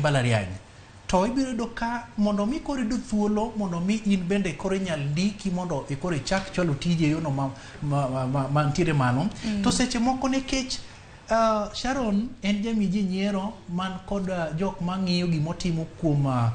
mbalariany to ibiro yudo ka mondo mi koro iyud thuolo mondo mi in bende koro inyal ndiki mondo koro ichak chwalo tiji e yono mantiere malo. To seche moko nikech Sharon en jami ji nyiero man kod jok mang'iyo gimotimo kuom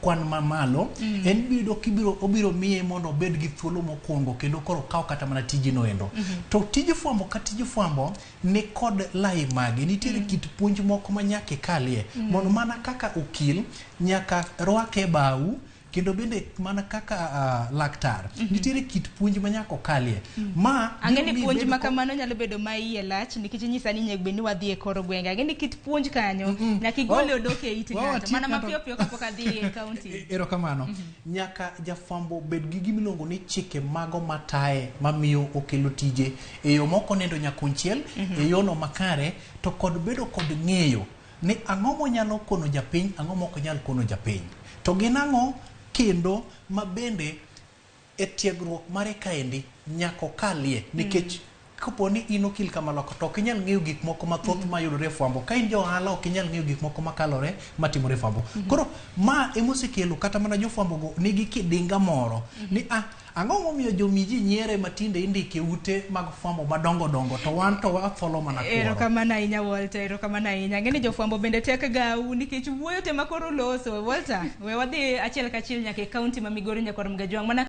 kwan mamalo. En biro yudo kibiro obiro miye mondo obed gi thuolo mokwongo kendo koro okaw kata mana tijino endo. To tij fwambo ka tij fwambo ni kod lai mage, nitiere kit puonj moko ma nyaka ikalie mondo mana kaka okil nyaka rwake e bau, kendo bende mana kaka laktar nitiere kit puonj ma nyaka okalie ma Ang'e ni biro miyi puonj ibed ma kamano nyalo bedo ma iye lach nikech inyisa ni nyego bed ni wadhi e kor gwenge. Ang'e ni kit puonj kanyo nyaka igole odok e it ng'ato mana mapiyo piyo kapok adhi e kaunti. Erokamano. Nyaka jafwambo bed gi gimiluongo ni chike mago mataye mamiyo okelo tije e yo mok onindo nyakunchiel, e yono makare, to kod bedo kod ng'eyo ni ang'o monyalo kono japiny, ang'o mok onyal kono japiny. To gin ang'o kendo ma bende e tiegruok mare kaendi nyaka okalie nikech kapo ni in okil kamaloka to ok inyal ng'eyo gik moko mathoth mayudore e fwambo. Ka in ja ohala ok inyal ng'eyo gik moko makalore matimore e fwambo. Koro ma emosekelo kata mana jofwambo go nigi kidinga moro ni ah, ang'o momiyo jomi ji nyiere matinde indike e ute mag fwambo madongo dongo to wan to watholo mana kuoro. Erokamano ahinya Walter, erokamano ahinya. Ang'e ni jofwambo bende tek gau nikech wuoyo te makoro loso. Walter, we wadhi achiel kachiel nyaka e kaunti ma Migori nyakwar Mgajwang'. Mana